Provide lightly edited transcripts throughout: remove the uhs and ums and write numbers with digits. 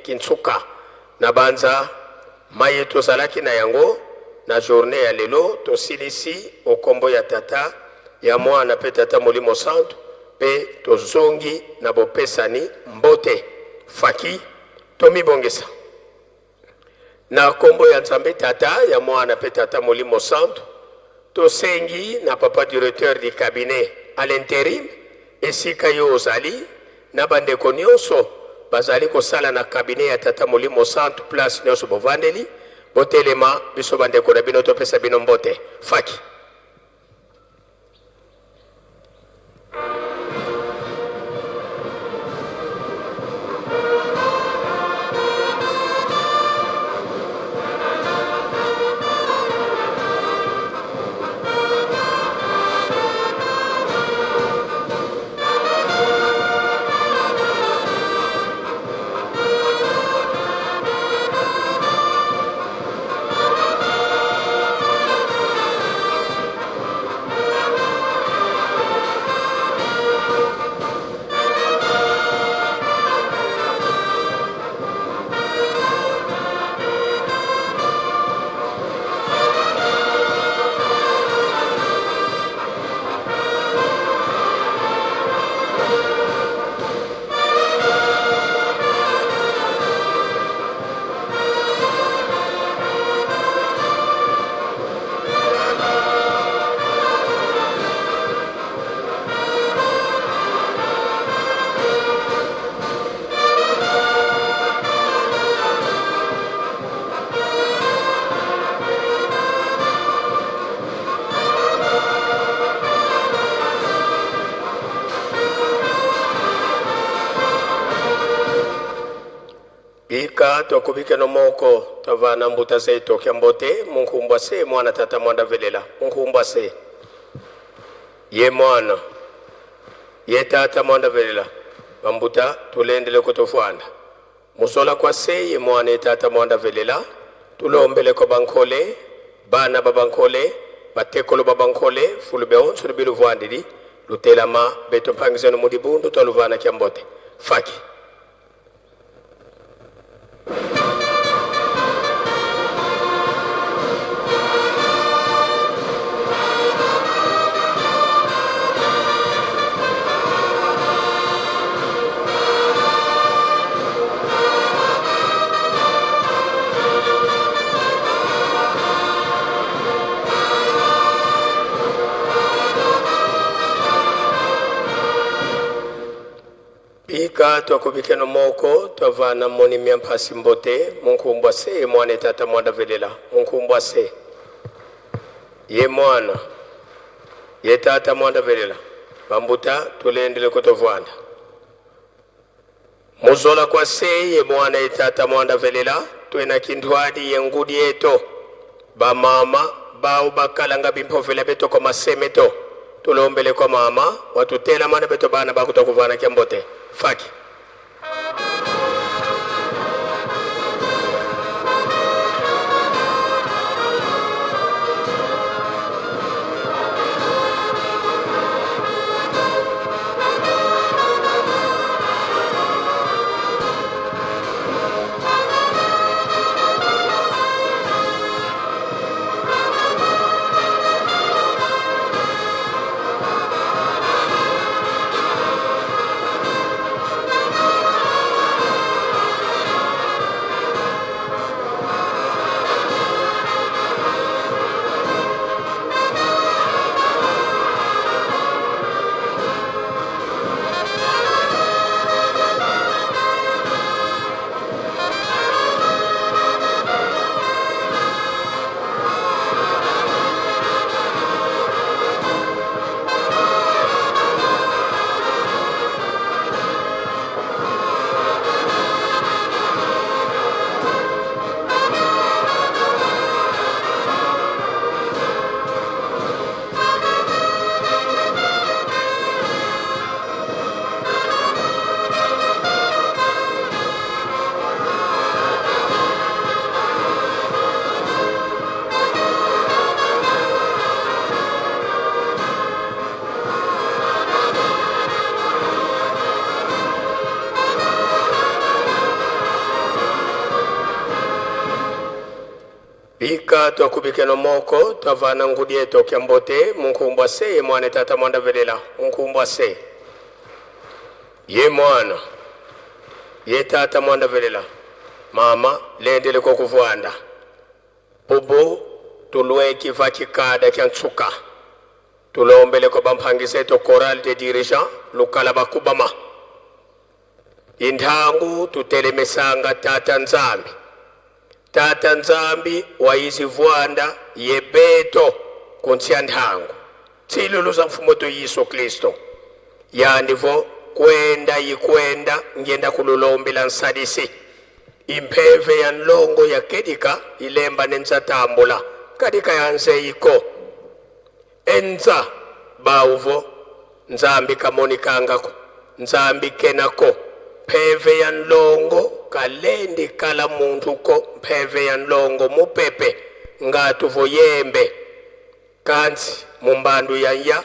Kinsuka na banza maye tozalaki na yango na journee ya lelo tosilisi o kombo ya Tata, ya Mwana pe Tata Molimo Santu pe tozongi na bopesani mbote. Faki tomibongisa na kombo ya Nzambe Tata, ya Mwana pe Tata Molimo Santu. Tosengi na papa directeur du cabinet à l'interim esika yo ozali na ba ndeko nionso bazali kosala na cabinet ya tata molimo santu place nionso bovandeli botelema biso ba ndeko na bino topesa bino mbote faki. Bika twakubikeno moko twavana mbuta se tokya mbote munkumbwa se mwana tata mwanda velela munkumbwa se ye mwana ye tata mwanda velela bambuta tulendele kutofwanda musola kwa se ye mwana ye tata mwanda velela tulombele kwa bankole bana ba bankole batekolo ba bankole fulube onso lubiluvwandili lutelama beto mpangizeno mudibundu twaluvana kya mbote faki. Bika twakubikeno moko twavana moni mia mpasi mbote munkumbwa se ye mwana etata mwanda velela munkumbwa se ye mwana ye tata mwanda velela bambuta tulendele kotovwanda muzola kwa se ye mwana ye tata mwanda velela twena kindwadi ye ngudi eto bamama bao bakalanga bimpovela beto kwa maseme to tulombele kwa mama watutela mana beto bana bakutokuvana kya mbote faki. Bika twakubikeno moko twavana ngudi etokya mbote munkumbwa se ye mwana tata mwanda velela munkumbwa se ye mwana ye tata mwanda velela mama lendele kokuvwanda bubu tulweki vakikada kya ntsuka tulombele ko bampangisa eto chorale des dirigeants lukala bakubama Inthangu tutelemesanga Tata Nzambi. Tata Nzambi wa izi vwanda ye beto kuntsia nthangu tsilulu za mfumo wetu Yesu Kristo yandivo kwenda yikwenda ngenda kululombela nsalisi impheve ya nlongo ya kedika ilemba nenzatambula kadika yanze iko enza bauvo nzambi kamonikangako nzambi kenako mpheve ya nlongo kalendi kala muntu ko mpheve ya nlongo mupepe ngatuvo yembe kansi mumbandu yanya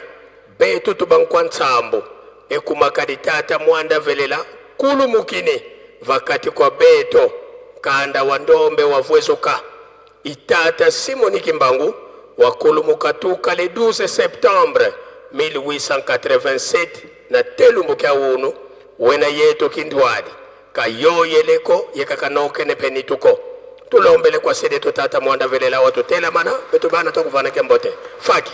betu tubankwa ntsambu ekumakadi tata mwanda velela kulumukini vakati kwa beto kanda wa ndombe wavwezuka itata Simoni Kimbangu wakulumuka tuka le 12 septembre 1887 na telumbu kya unu wena yetu kindwali kayoyeleko yekakanokene penituko tulombele kwa sede tata mwanda velela watutelamana betu bana tokuvana kembote faki.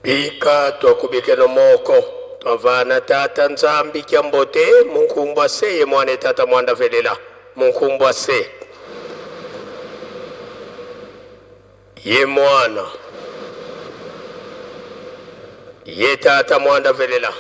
Bika twakubikeno moko twavana tata Nzambi kya mbote munkumbwa se ye mwana tata mwanda velela munkumbwa se ye mwana ye tata mwanda velela.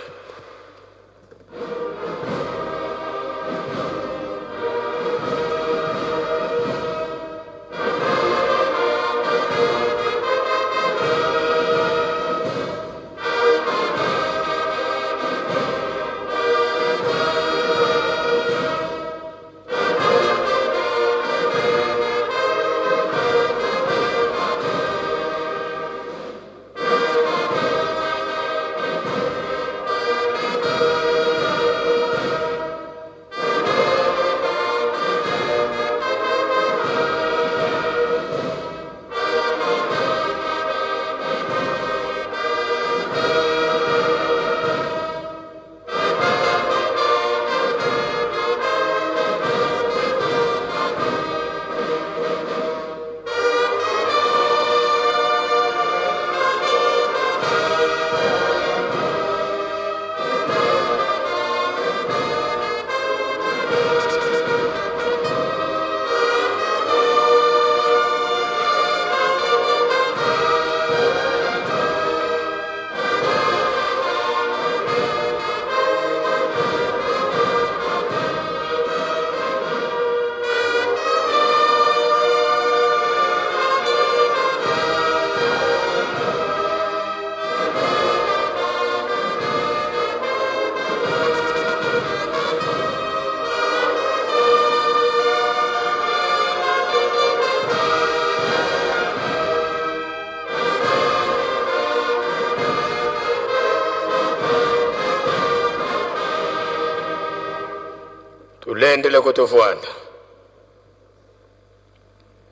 Tulendele kutufuanda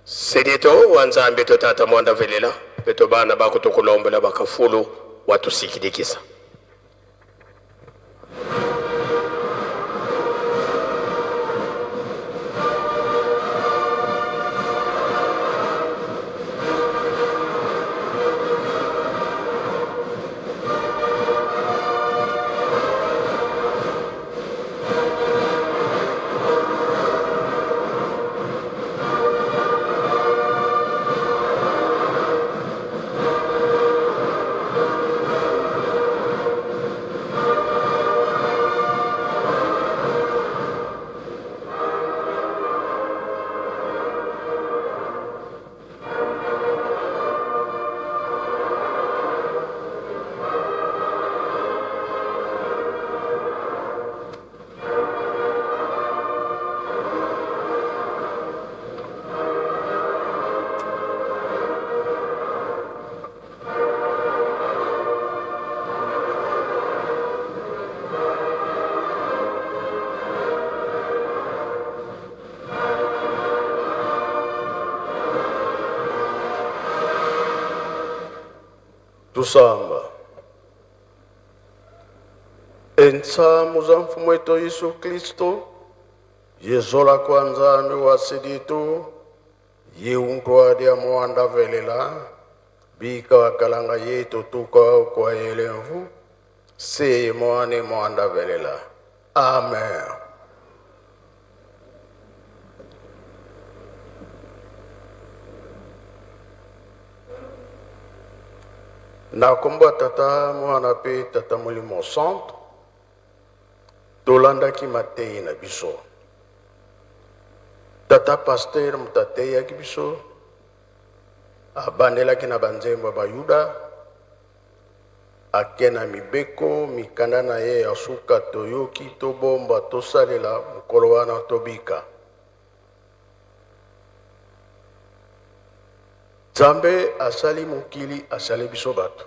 sedito wa Nzambi to tata mwanda velela peto bana bakutukulombela bakafulu watusikidikisa. Tusamba. Entsamu za mfumu wetu Yesu Kristo yezola kwa Nzambi wa siditu yiuntwa dia muanda velela bika wakalanga yetu tuka kwa yelemvu se mwane muanda velela. Amen. Na kombo ya Tata, Mwana mpe Tata Molimo Santo, tolandaki mateyi na biso. Tata Pasteur moto ateyaki biso, abandelaki na banzembo ya Bayuda, ake na mibeko, mikanda na ye ya suka toyoki, tobomba, tosalela, mokolo wana tobika. Nzambe asali mokili, asali biso bato,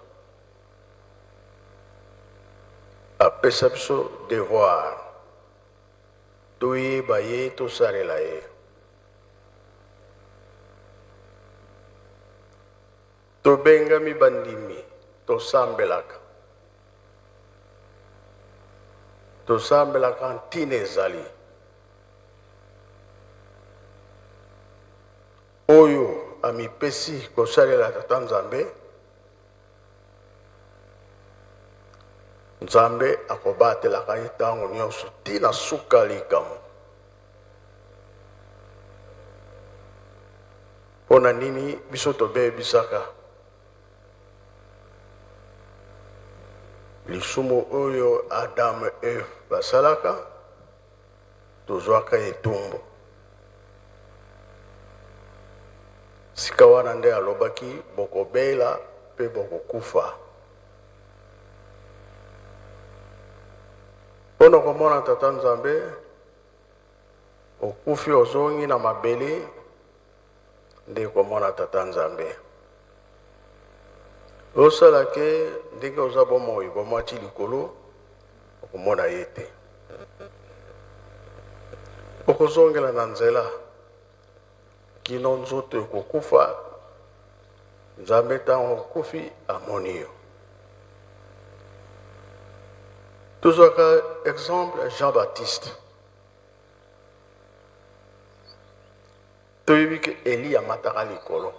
apesa biso devoir toyeba ye, tosalela ye. Tobengami bandimi, tosambelaka, tosambelaka ntina ezali oyo amipesi kosalela Tata Nzambe. Nzambe akobatelaka ye ntango nyonso ti na suka likambo. Mpo na nini biso tobebisaka lisumu oyo Adam Eve basalaka? Tozwaka etumbu. Sika wana nde alobaki bokobela mpe bokokufa. Mpo na komona Tata Nzambe, okufi ozongi na mabele nde komona Tata Nzambe. Osala ke ndenge oza bomoi bomati likolo, okomona ye te. Okozongela na nzela kino nzoto ekokufa. Nzambe ntango okufi amoni yo. Tozwaka exemple Jean Baptiste. Toyebi ke Eliya amataka likolo.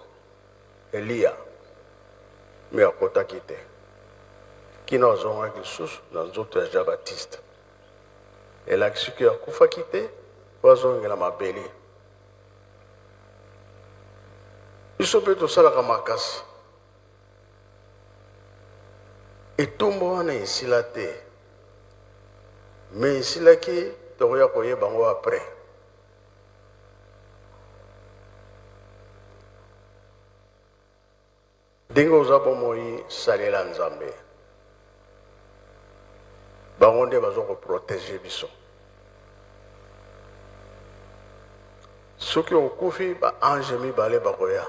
Eliya me akotaki te kino azongaki lisusu na nzoto ya Jean Baptiste. Elakisi ke akufaki te po azongela mabele. Biso mpe tosalaka makasi. Etumba wana esila te. Mais esilaki tokoya koyeba yango après. Ndenge oza bomoi salela Nzambe. Bango nde bazo ko proteger biso. Soki okufi ba ange mibale bakoya.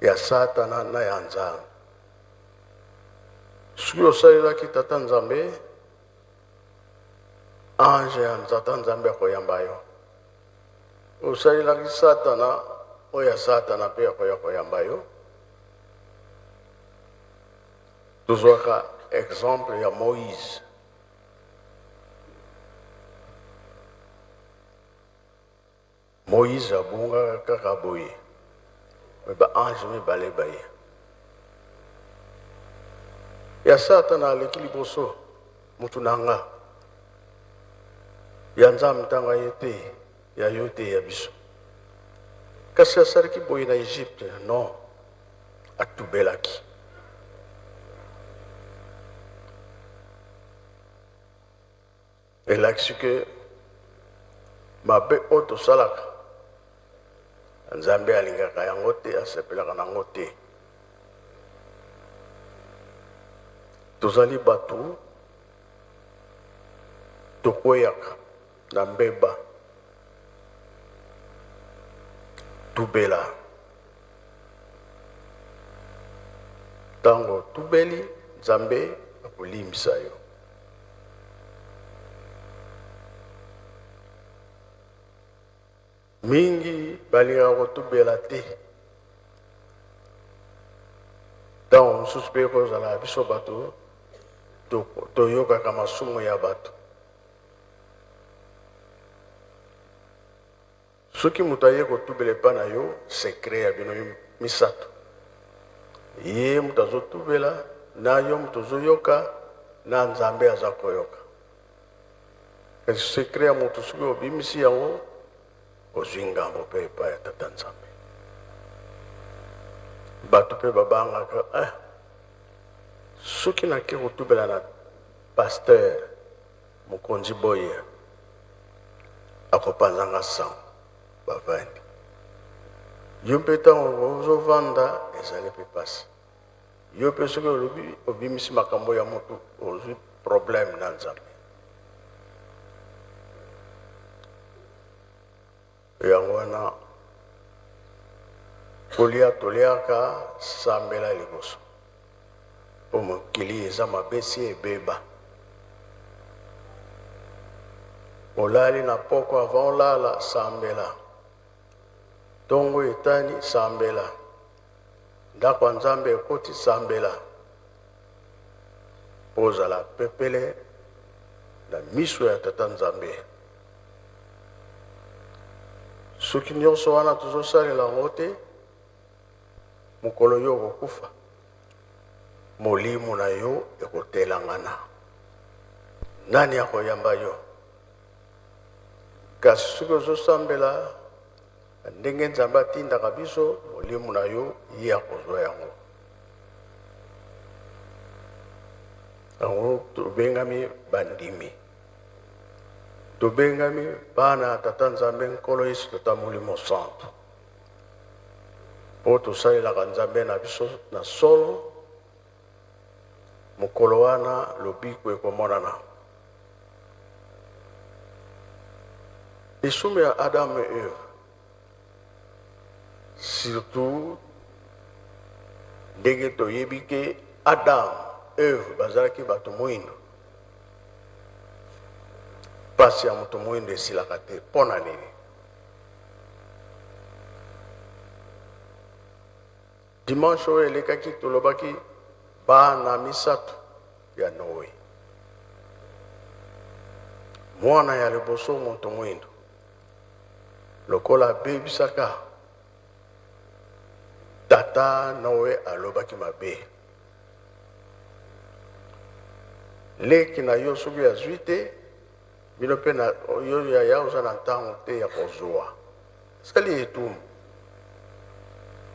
Ya Satana na ya Nzambe. Soki osalelaki Tata Nzambe, ange ya Tata Nzambe akoyamba yo. Osalelaki Satana, oyo ya Satana mpe akoya koyamba yo. Tozwaka exemple ya Moïse. Moïse abungaka kaka boye, me ba ange mibale baye. Ya Satana aleki liboso, mutu na nga. Ya Nzambe ntango aye te, ya yo te, ya biso. Kasi asalaki boye na Egypte, non, atubelaki. Elakisi ke mabe oyo tosalaka, Nzambe alingaka yango te, asepelaka na yango te. Tozali bato, tokweyaka na mbeba, tubela. Ntango otubeli, Nzambe akolimbisa yo. Mingi balingaka kotubela te. Ntango mosusu mpe ekozala biso bato toyokaka masumu ya bato. Soki moto aye kotubela epai na yo, secret ya bino misato. Ye moto azotubela, na yo moto ozoyoka, na Nzambe aza koyoka. Kasi secret ya moto soki obimisi yango, ozwi ngambo mpe epai ya Tata Nzambe. Bato mpe babangaka, eh, soki nake kotubela na pasteur Mokonzi boye akopanza nga sango bavandi yo mpe ntango ozovanda ezali mpe mpasi yo mpe soki olobi obimisi makambo ya motu ozwi problème na Nzambe. Yango wana kolia toliaka sambela liboso po mokili eza mabe si ebeba. Olali na poko avant olala sambela, tongo etani sambela, ndako ya Nzambe ekoti sambela po ozala pepele na miso ya Tata Nzambe. Soki nyonso wana tozosalela yango te, mokolo yo okokufa. Molimo na yo ekotelangana. Nani akoyamba yo? Kasi soki ozosambela na ndenge Nzambe atindaka biso, molimo na yo ye akozwa yango. Yango tobengami bandimi, tobengami bana ya Tata Nzambe Nkolo Yesu Tata Molimo Santu, mpo tosalelaka Nzambe na biso na solo. Mokolo wana lobiko ekomonana. Lisumu ya Adam et Eve, surtout ndenge toyebi ke Adam, Eve bazalaki bato moindo. Pasi ya moto moindo esilaka te. Mpo na nini? Dimanche oyo elekaki tolobaki bana misatu ya Noe. Mwana ya liboso moto mwindo, lokola abebisaka tata Noe alobaki mabe. Leki na yo soki azwi te, bino mpe na yo yaya oza na ntango te ya kozwa. Esali etumbu.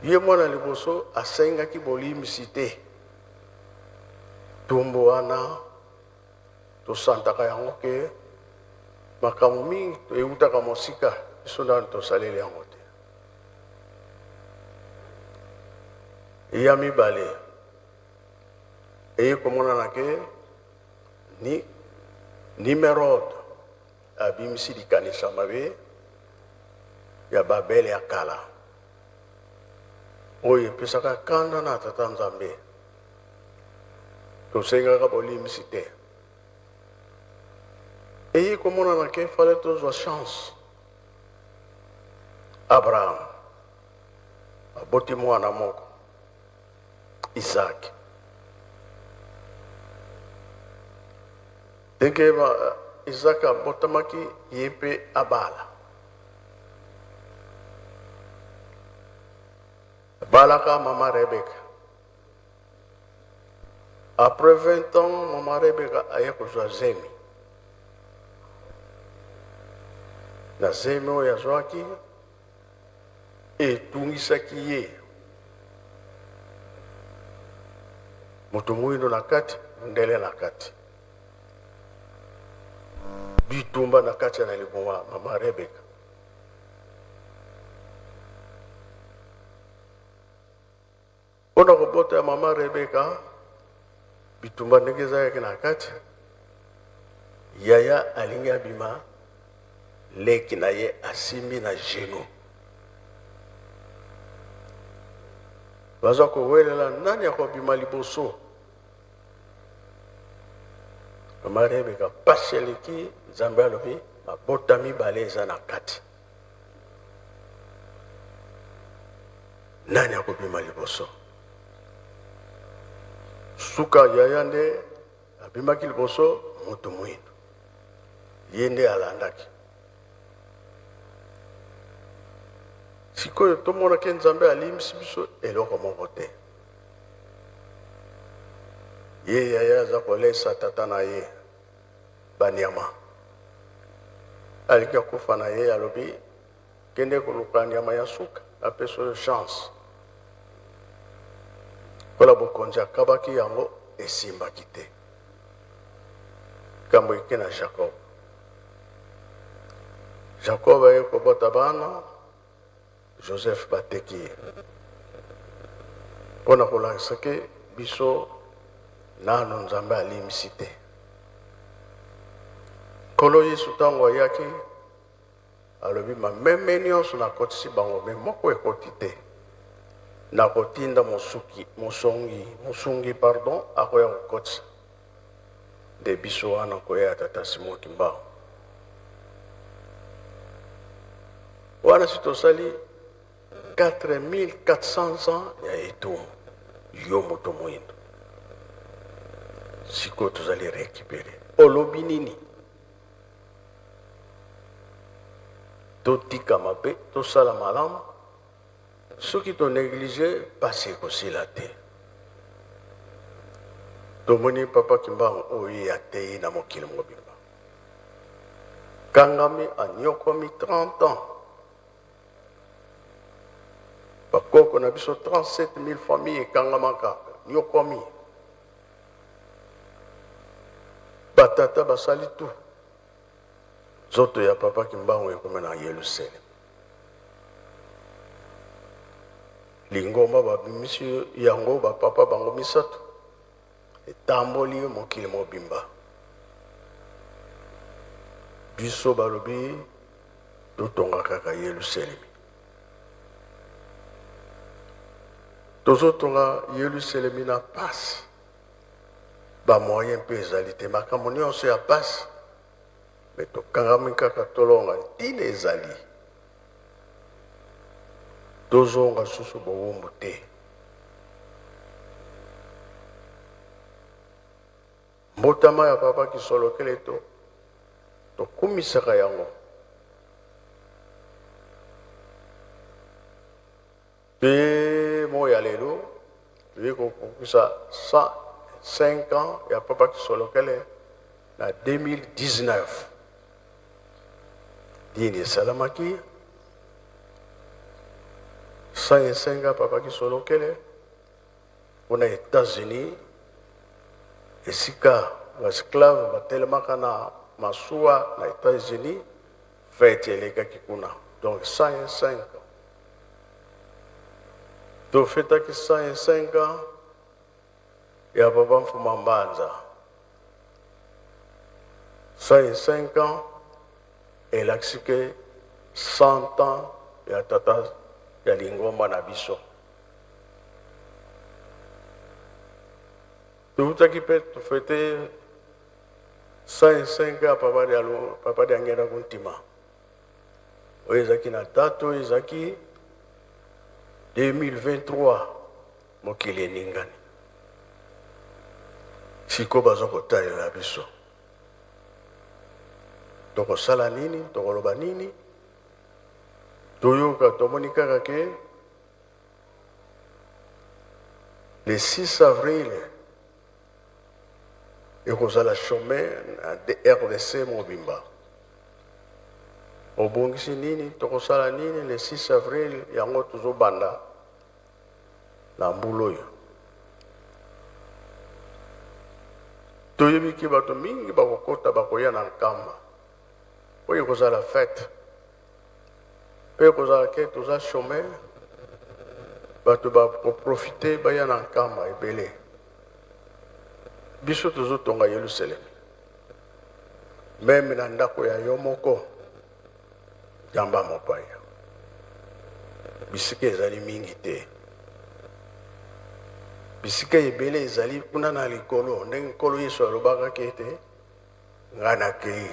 Ye mwana liboso asengaki bolimbisi te. Tumbu wana tosantaka yango ke makambo mingi eutaka mosika, biso nanu tosaleli yango te. Ya mibale eye komonana ke ni Nimerode abimisi likanisa mabe ya Babele ya kala oyo epesaka kanda na Tata Nzambe. Tosengaka bolimbisi te. Eye komonana ke fale tozwa chance. Abraham aboti mwana moko, Isaac. Ndenge Isaac abotamaki, ye mpe abala. Abalaka mama Rebecca. Après 20 ans, mama Rebecca aye kozwa zemi. Na zemi oyo azwaki etungisaki ye. Moto moindo na kati, mondele na kati. Bitumba na kati ya na liboma mama Rebecca. Mpo na kobota ya mama Rebecca, bitumba ndenge ezalaki na kati, yaya alingi abima, leki na ye asimbi na genou. Baza kowelela nani akobima liboso. Mama Rebecca pasi eleki, Nzambe alobi mabota mibale eza na kati. Nani akobima liboso? Suka yaya nde abimaki liboso, moto mwindo ye nde alandaki. Sikoyo tomonaki Nzambe alimbisi biso eloko moko te. Ye yaya aza kolesa tata na ye banyama, alingi akufa na ye, alobi kende koluka nyama ya suka apesa oyo chance. Kola bokonzi akabaki yango esimbaki te. Likambo eke na Jacob. Jacob aye kobota bana, Joseph bateki ye mpo na kolakisa ke biso nano Nzambe alimbisi te. Nkolo Yesu ntango ayaki alobi mameme nyonso nakotisi bango, me moko ekoti te. Nakotinda mosuki, mosongi, mosungi pardon, akoya kokotisa. Nde biso wana koya ya tata Simon Kimbangu. Wana si tosali 4400 ans ya etumbu, yo moto moyindo. Sikoyo tozali récupérer. Olobi nini? Totika mabe, tosala malamu. Soki to negliger, pasi ekosila te. Tomoni Papa Kimbangu oyo ye ateyi na mokili mobimba. Kangami anyokwami 30 ans. Bakoko na biso 37 000 famille ekangamaka, nyokwami. Batata basali tout. Nzoto ya Papa Kimbangu ekomi na Yelusalem. Lingomba babimisi yango ba papa bango misato etamboli mokili mobimba. Biso balobi totonga kaka Yelusalemi. Tozotonga Yelusalemi na pasi, ba moyen mpe ezali te, makambo nyonso ya pasi, me tokangami kaka tolonga. Ntina ezali tozonga susu bowumbu te. Mbotama ya Papa Kisolokele to tokumisaka yango. Mpe moi ya lelo toyei kokokisa 105 ans ya Papa Kisolokele na 2019. Nini esalamaki? 105 ans Papa Kisolokele kuna Etats-Unis, esika ba esclave batelemaka na masuwa na Etats-Unis, fete elekaki kuna. Donc 105 ans tofetaki 105 ans ya Papa Mfuma Mbanza. 105 ans elakisi ke 100 ans ya tata ya lingomba na biso. Toutaki mpe tofete 105 ya Papa Diallo, Papa Diangenda Kuntima. Oyo ezalaki na date oyo ezalaki 2023, mokili eningani. Sikoyo baza kotalela biso, tokosala nini, tokoloba nini? Toyoka tomoni kaka ke le 6 avril ekozala chômeur na RDC mobimba. Obongisi nini, tokosala nini le 6 avril? Yango tozobanda na mbula oyo. Toyebi ke bato mingi bakokota, bakoya na Nkamba oyo ekozala fete, mpe ekozala ke toza chômeur, bato bakoprofite baya na Nkamba ebele. Biso tozotonga Yelusalemi, meme na ndako ya yo moko, yamba mopaya. Bisika ezali mingi te, bisika ebele ezali kuna na likolo, ndenge Nkolo Yesu alobakaki ete ngai nakei,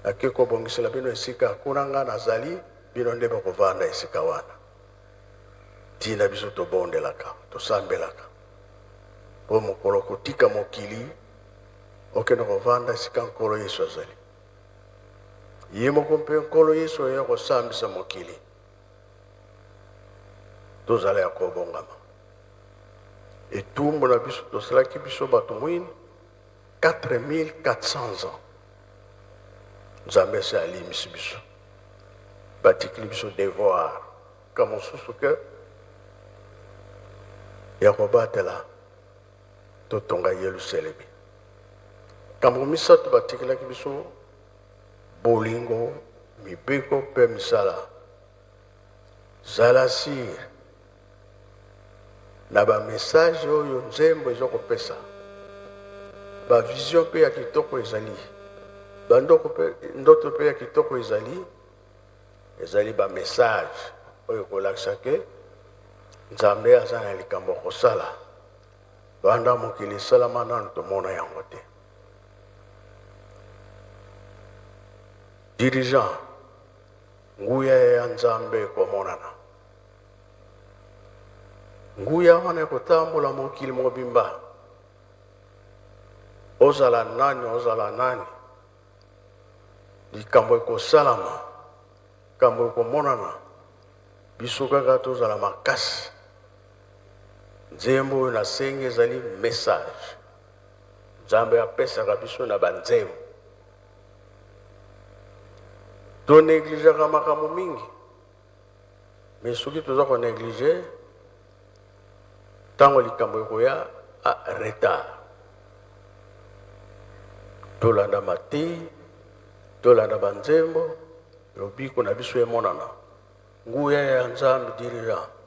nakei kobongisela bino esika. Kuna ngai nazali, bino nde bokovanda esika wana. Ntina biso tobondelaka, tosambelaka mpo mokolo kotika mokili okende kovanda esika Nkolo Yesu azali. Ye moko mpe Nkolo Yesu oyo kosambisa mokili, tozala ya kobongama. Etumbu na biso tosalaki biso bato mwindu 4400 ans, Nzambe esi alimisi biso, batikili biso devoir ka mosusu ke ya kobatela totonga Yelusalemi. Kambo misato batikelaki biso: bolingo, mibeko mpe misala. Zala sire na bamessage oyo nzembo eza kopesa, bavision mpe ya kitoko ezali, bandoko mpe ndoto mpe ya kitoko ezali, ezali bamessage oyo kolakisa ke Nzambe aza na likambo kosala. Banda mokili esalama nanu tomona yango te. Dirigeant, nguya ya Nzambe ekomonana. Nguya wana ekotambola mokili mobimba. Ozala nani, ozala nani, likambo ekosalama, likambo ekomonana. Biso kaka tozala makasi. Nzembo oyo nasengi ezali message Nzambe apesaka biso na banzembo. To negligeaka makambo mingi, mais soki toza ko negliger, ntango likambo ekoya a retard. Tolanda mateyi, tolanda banzembo, lobiko na biso emonana. Nguya ya Nzambe dirigeant.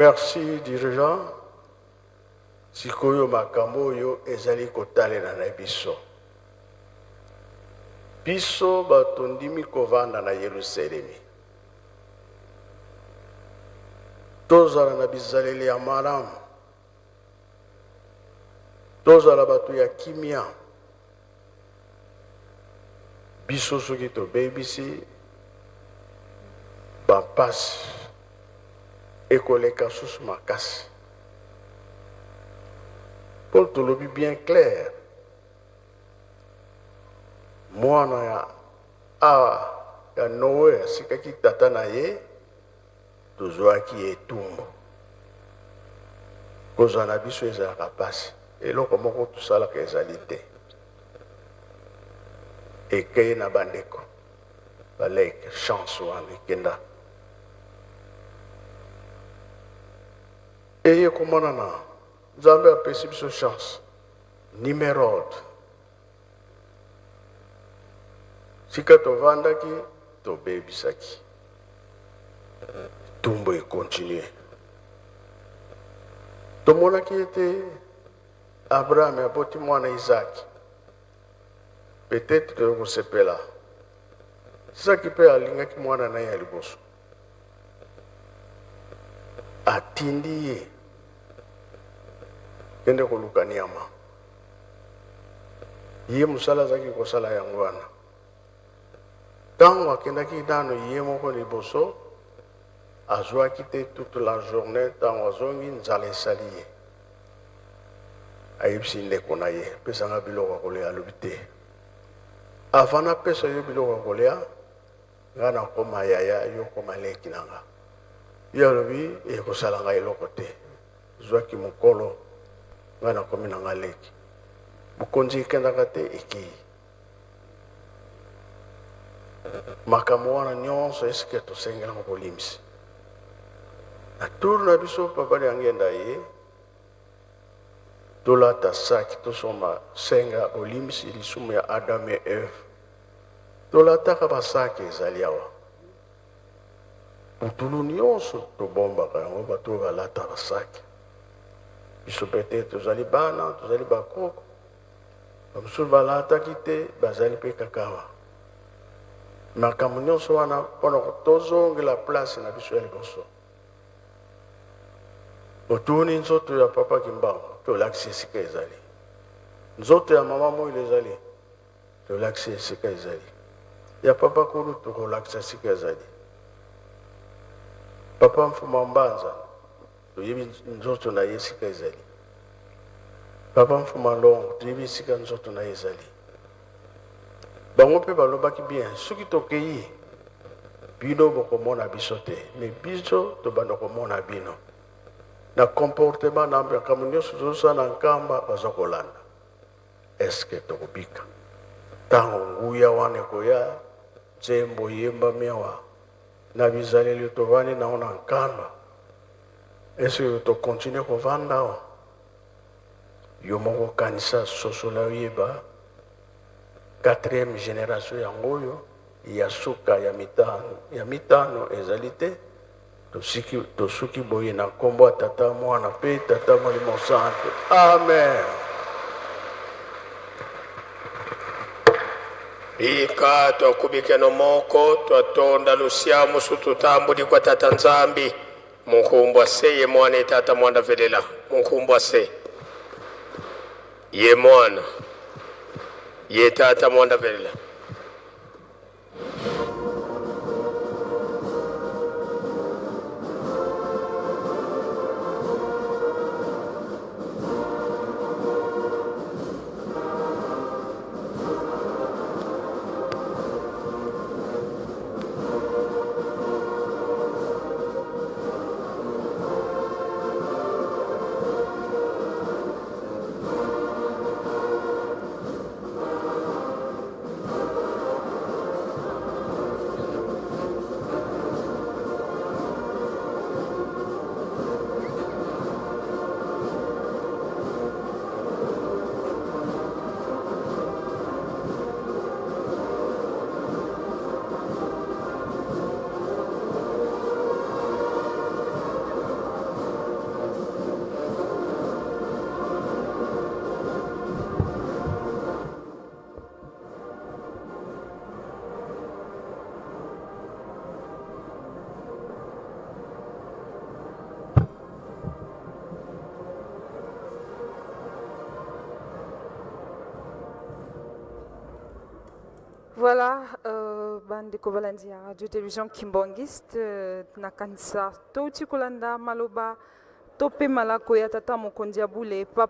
Merci dirigeant, sikoyo makambo oyo ezali kotalela na biso. Biso bato ndimi kovanda na Yelusalemi. Tozala na bizaleli ya malamu. Tozala bato ya kimia. Biso soki tobebisi bampasi ekoleka susu makasi. Mpo tolobi bien clair, mwana ya a ya Noe asikaki tata na ye, tozwaki etumbu. Kozwa na biso ezalaka mpasi, eloko moko tosalaka ezali te. Ekei na bandeko baleke chance wana ekenda eye komonana. Nzambe apesi biso chance Nimerode sika tovandaki tobebisaki tumbo ekontinue. Tomonaki ete Abraham aboti mwana Isaki, peut-être tokosepela. Isaki mpe alingaki mwana na ye ya liboso, atindi ye kende koluka nyama. Ye mosala azalaki kosala yango wana. Ntango akendaki nano ye moko liboso, azwaki te toute la journée. Ntango azongi, nzala esali ye, ayebisi ndeko na ye: pesanga biloko ya kolia. Alobi te, avant napesa yo biloko ya kolia, nga nakoma yaya, yo koma leki na nga. Ye alobi ekosala ngai eloko te, zwaki mokolo nga nakomi na nga leki. Bokonzi ekendaka te, ekei. Makambo wana nyonso eske tosengelaka kolimisi na tour na biso. Papa Liangenda ye tolata saki, tosomba senga bolimbisi lisumu ya Adam et Eve. Tolataka basaki ezali awa, putulu nyonso tobombaka yango. Bato oyo balata basaki, biso mpe te, tozali bana, tozali bakoko. Bamosusu balataki te, bazali mpe kaka awa. Makambo nyonso wana mpona tozongela place na biso ya liboso. Otuni nzoto ya Papa Kimbangu, tolakisi esika ezali. Nzoto ya Mama Moile ezali, tolakisi esika ezali. Ya Papa Kulu, tokolakisa esika ezali. Papa Mfuma Mbanza, toyebi nzoto na ye esika ezali. Papa Mfuma Longo, toyebi esika nzoto na ye ezali. Bango mpe balobaki bien, soki tokei, bino bokomona biso te, me biso tobanda komona bino na comportement na makambo nyonso tozosala na Nkamba, baza kolanda. Eske tokobika ntango nguya wana ekoya? Nzembo eyembami awa na bizaleli tovandi nango na Nkamba, eske tokontinue kovanda awa? Yo moko kanisa, sosola, oyeba quatrième génération yango oyo ya suka ya mitano, ya mitano ezali te. Tosuki, tosuki boye na nkombo ya Tata, Mwana mpe Tata Molimo Santo. Amen. Bika twakubikeno moko twatonda lusia musu tutambuli kwa Tata Nzambi munkumbwa se ye Mwana e Tata Mwana velela munkumbwa se ye Mwana ye Tata Mwana velela. Voilà, bandeko balandi ya Radio Télévision Kimbanguiste, nakanisa touti kolanda maloba to mpe malako ya tata mokonzi ya bule papa.